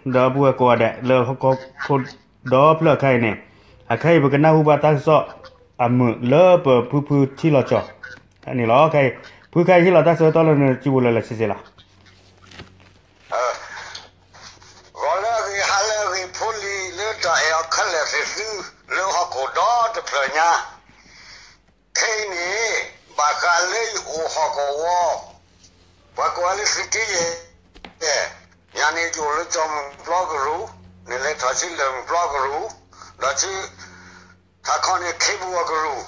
ဒီပုၢ်ဝဲၢ်ကိးဂၤဒဲးလၢဟီၣ်ခိၣ်ဒီဖျၢၣ်အခါအံၤန့ၣ်, အခဲအံၤပကနၢ်ဟူဘၣ်တၢ်ကစီၣ်အမုာ်လၢပဖုဖုထံလီၤကၠီၤန့ၣ်လီၤ. ဖုခဲအံၤဟ့ၣ်လီၤတၢ်ဆၢကတီၢ်လၢနစုပူၤလၢလၢဆ့ဆ့လီၤ. ဂီၤလၢအဂ့ၤ ဟါလၢအဂ့ၤ ဖိလံၤလၢတၢ်အဲၣ်အီၤခဲလၢာ်သ့ၣ်သု လၢဟီၣ်ခိၣ်ဒီတဖျၢၣ်ညါ, ခဲအံၤန့ၣ် ဘၣ်ဃးလၢယအိၣ်ဟီၣ်ကဝီၤ, ပှၤကိးဝဲလၢသုးက့ယဲၢ်, ညါန့ၣ်ယအိၣ်လၢကၠီမုၢ်ပျီကရူၢ်, နလဲၤထီၣ်ဆူလၢၢ်မုၢ်ပျီကရူၢ်, ဒီးဆူ ထးခီန့ၣ် ခ့ပူၤအကရူၢ်,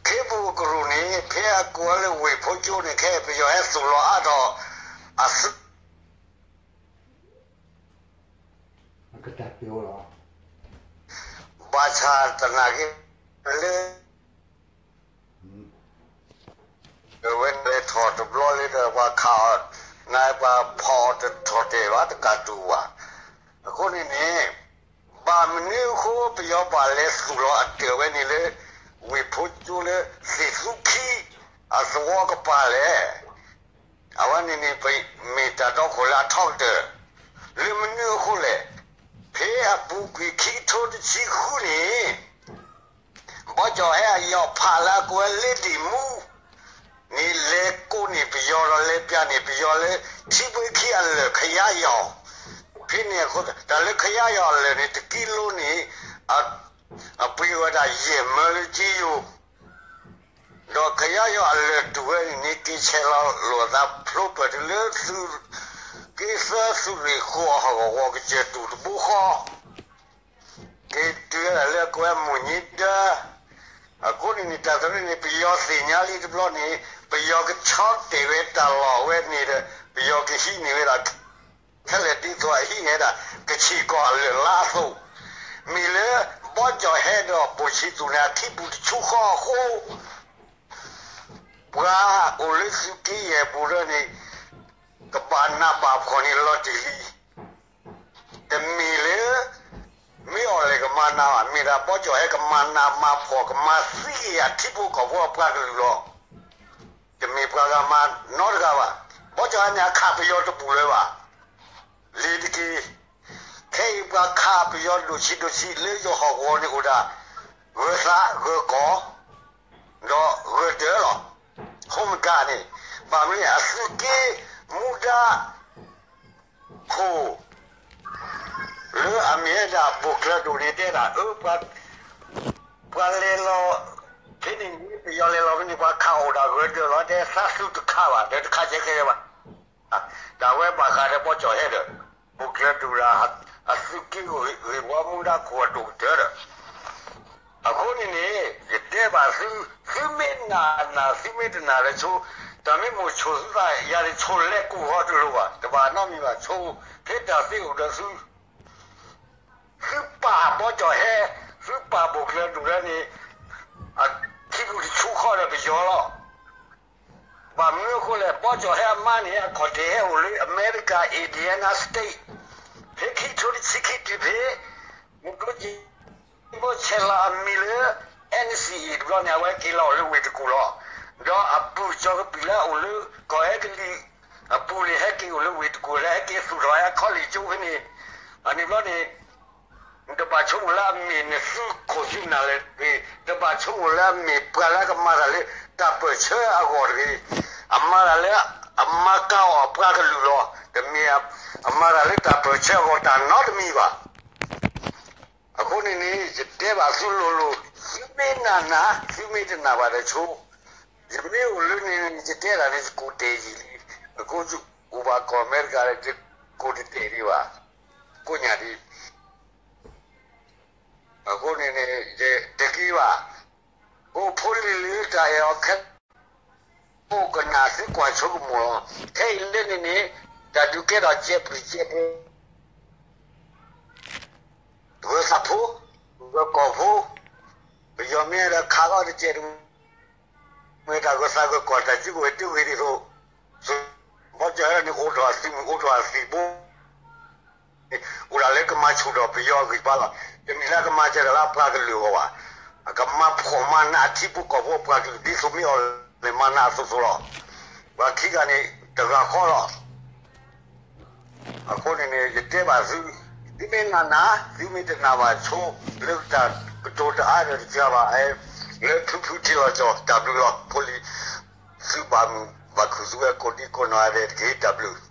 ခ့ပူၤအကရူၢ်န့ၣ် ဖဲအကိးဝဲလၢဝ့ၢ်ဖိကၠိန့ၣ် ခဲအံၤပယီၤဟဲသူၣ်လီၤအါထီၣ်အသုး ဘၣ်ဆၣ်သနာ်က့လၢ အဝဲလဲၤထီၣ်တဘျီလၢဒီးပှၤခးအီၤ, နပှၤဖီၣ်အီၤတထီၣ်တဲာ်ဘၣ် တကးတူၢ်ဘၣ်. အဃိန့ၣ်န့ၣ် ဘၣ်မနုၤအဃိပယီၤဘၣ်လဲၤသူၣ်လီၤအတၢၢ်ဝဲန့ၣ်လၢ ဝ့ၢ်ဖိကၠိလၢ သ့ၣ်သူခံ အသဝီကပၤလဲၣ်. အဝဲန့ၣ်န့ၣ် မ့ၢ်တၢ်တီခိၣ်လၢအထီကတၢၢ်, လၢမနုၤအဃိလဲၣ်. ဖဲအပူၤကွံာ်ခံကထိတဆံဃုန့ၣ် ဘီကၠီၣ်ဟဲအယီၢ်ဖးလၢအကိးဝဲလ့ဒံၣ်မူ န့ၣ်လဲၤကိးန့ၢ်ပယီၤဒီးလဲၤပျးန့ၢ်ပယီၤလၢ ထံဘှ့ခံအလၢၢ်ခယါယီၢ်, ဖဲန့ၣ်အဃိ တၢ်လၢခယါယီၢ်အလၢၢ်န့ၣ် တကံလိန့ၣ် အပှ့ၤဝဲဒၣ်ယဲၢ်မၢလၢက့ယိၤ ဒီးခယါယီၢ်အလၢၢ်တူၢ်ဝဲန့ၣ်န့ၣ် က့ၤဆဲးလီၤလိာ်အသးဖျိပၢၢ်တုၤလၢ သုးက့သၢသုးရ့ၣ်ဃိးအဟီၣ်ကဝီၤ ကစၢၢ်တူၢ်တဘိဃီ, က့ၤတုၤဝဲဒၣ်လၢအကိးဝဲမိၢ်ည့ဒၢ အဃိန့ၣ်န့ၣ် တၢ်သရ့န့ၣ် ပယီၤသ့ၣ်ညါလံတဘျီန့ၣ် ပယီၤကဆီတ့ၢ်ဝဲတၢ်လီၢ်ဝဲန့ၣ်ဒီး ပယီၤကဟံးန့ၢ်ဝဲဒၣ် ခဲလၢာ်ဒ်သိးအဟံးန့ၢ်ဝဲဒၣ် ကဆံးကီၢ်အလၢၢ်လါအသိး, မ့ၢ်လၢ ဘီကၠီၣ်ဟဲဒီးပိာ်ဆံးသူၣ်န့ၣ် အခံပူၤတဆူဃီအဃိ ပှၤအိၣ်လၢသုးက့ယဲၢ်ပူၤလၢန့ၣ် ကဘၣ်နးဘၣ်ဖှီၣ်န့ၣ်လီၤတံၢ်လံ. တမ့ၢ်လၢ မ့ၢ်အီၤလဲၣ်ကမၤနးဘၣ်, မ့ၢ်ဒၣ်ဘီကၠီၣ်ဟဲကမၤနးမၤဖှီၣ် ကမၤသံက့ၤအထံဖိကီၢ်ဖိအပှၤကလုာ်လီၤ. တမ့ၢ်ပှၤဂၤမၤနီတဂၤဘၣ်. ဘီကၠီၣ်ဟဲန့ၣ် အခးပယီၤတဘူၣ်လၢၤဘၣ်. လ့ၤတက့ၢ်. ခဲအံၤပှၤခးပယီၤဒိၣ်ဆံးဒိၣ်ဆံးလၢယဟီၣ်ကဝီၤန့ၣ်အိၣ်ဒၣ် ဂၢၤသးဂၢၤကီၢ် ဒီးဂၢၤတၢၢ်လီၤ. ခိမကၤန့ၣ် ဘၣ်မနုၤအသုးက့မူဒါခိၣ် လၢအမ့ၢ်ဝဲဒၣ်ဘိၣ်ကျၢၤဒိၣ်န့ၣ် တဲဒၣ်အၢ ပှၤလဲၤလီၤဖဲန့ၣ် ပယီၤလဲၤလီၤဖဲန့ၣ် ပှၤခးအိၣ်ဒၣ်ဂၢၤတၢၢ်လီၤ တဲသးသုတခးဘၣ် ဒီးတခးကဲကဲဘၣ်. တၢ်ဝဲဘၣ်ဃးဒီးဘီကၠီၣ်ဟဲဒီး ဘိၣ်ကျၢၤဒိၣ်ဒၣ် အသုးက့ဂ့ၢ်ဝီမူဒါခိၣ်အဒိၣ်ကတၢၢ်ဒီး အဃိန့ၣ်န့ၣ် ယတဲဘၣ်သု, သုမ့ၢ်နာ်နာ် သုမ့ၢ်တနာ်ဒီးဆိ, တၢ်မ့ၢ်မိၣ်ဆိၣ်သုသးယၤန့ၣ် ဆိၣ်လဲၤကိၢ်ဃီတလိၤဘၣ်, တဘၣ်နီတမံၤဘၣ်, ဆိၣ်ဖဲတၢ်သ့အိၣ်ဒီးသု, သုပာ်ဘီကၠီၣ်ဟဲ, သုပာ်ဘိၣ်ကျၢၤဒိၣ်ဒၣ်န့ၣ်, အခံပူၤတဆူဃီဒီးပယီၤလီၤ. ဘၣ်မနုၤအဃိလဲၣ်, ဘီကၠီၣ်ဟဲအမါန့ၣ် အခီၣ်ထံးဟဲအိၣ်လၢအမဲရကၤ Indiana State, ဖဲခံကထိတဆံခံတုၤဖဲ မုၢ်ကျိၤ ဘီဆဲးလီၤအမံၤလၢ NCA တဘျီန့ၣ် အဝဲက့ၤလီၤအိၣ်လၢဝ့ၢ်တကူၣ်လီၤ. ဒီးအပုၢ် စီၤကပံာ်လၢအအိၣ်လၢကီၢ်အဲကလံးအပူၤန့ၣ် ဟဲက့ၤအိၣ်လၢဝ့ၢ်တကူၣ်လၢ ဟဲက့ၤသူၣ်ထီၣ်ဟဲခီလ့ၣ်ကၠိဖဲန့ၣ်, အန့ၣ်ဘျီန့ၣ် တဘၣ်ဆိကမိၣ်လၢအမ့ၢ်နသုးခိၣ်သုးနၢ်လၢၤတဂ့ၤ, တဘၣ်ဆိကမိၣ်လၢအမ့ၢ်ပှၤလၢကမၤတၢ်လၢတၢ်ပၢၢ်ဆၢအဂီၢ်တဂ့ၤ, အမၤတၢ်လၢအမၤကၤအီၤအပှၤကလုာ်လီၤ. တမ့ၢ်အမၤတၢ်လၢတၢ်ပၢၢ်ဆၢအဂီၢ်တၢ်နီတမံၤဘၣ်. အဃိန့ၣ်န့ၣ် ယတဲဘၣ်သုလိၤလိၤ, သုမ့ၢ်နာ်နာ်, သုမ့ၢ်တနာ်ဘၣ်ဒီးဆိ, ယမ့ၢ်အိၣ်လၢန့ၣ် ယတဲတၢ်န့ၣ် ယကိးတဲာ်ယံာ်လံ, အဃိအိၣ်ဘၣ်ကီၢ်အမဲရကၤဒီး ယကိးတတဲာ်ဒံးဘၣ်, ကိးညၣ်ဒံး, အဃိန့ၣ်န့ၣ် ယတက့ၤဘၣ်, အိၣ်ဖိလံၤလၢတၢ်အဲၣ်အီၤခဲ အိၣ်ကနၣ်သုကွၢ်ဆိကမိၣ်လီၤ. ခဲအံၤလၢန့ၣ်န့ၣ် တၢ်ဒုးကဲထီၣ်ကဲပျုၢ်ကဲပျဲ ဂၢၤသးဖိ, ဂၢၤကီၢ်ဖိ, ပယီၤမ့ၢ်ဒီးခးဂီၤတကဲးတမှဲၤ တၢ်ဂၢၤသးဂၢၤကီၢ်တၢ်စုကဝဲၤတဂ့ၤဒ်သိး, ဘီကၠီၣ်ဟဲန့ၣ် အိၣ်ထီၣ်အသုးမုၢ် အိၣ်ထီၣ်အသုးဘိ အိၣ်ဒၣ်လၢကမၤဆူၣ်ထီၣ်ပယီၤအဂံၢ်ဘါလီၤ. တမ့ၢ်လၢကမၤစၢၤတၢ်လၢအပှၤကလုာ်အဂီၢ်ဘၣ်. အကမၤဖှီၣ်မၤနးအထံဖိကီၢ်ဖိအပှၤကလုာ် ဒ်သိးမ့ၢ်အီၤန့ၣ် မၤနးအသိးသိးလီၤ. ပှၤခံဂၤန့ၣ် တဂၤဃီလီၤ. အဃိန့ၣ်န့ၣ် ယတဲဘၣ်သု သုမ့ၢ်နာ်နာ် သုမ့ၢ်တနာ်ဘၣ်ဆိ လၢတၢ်ကတိၤတအါဒီးတစှၤဘၣ် လၢဖုဖုထံလီၤကီၢ် တၢ်ဘျုးလီၤ ဖိလံၤ သုဘၣ်မုာ်ဘၣ်ခုၣ်သုဝဲကိးဒံကိးနီၢ်ဂၤဒဲးတက့ၢ် တၢ်ဘျုး.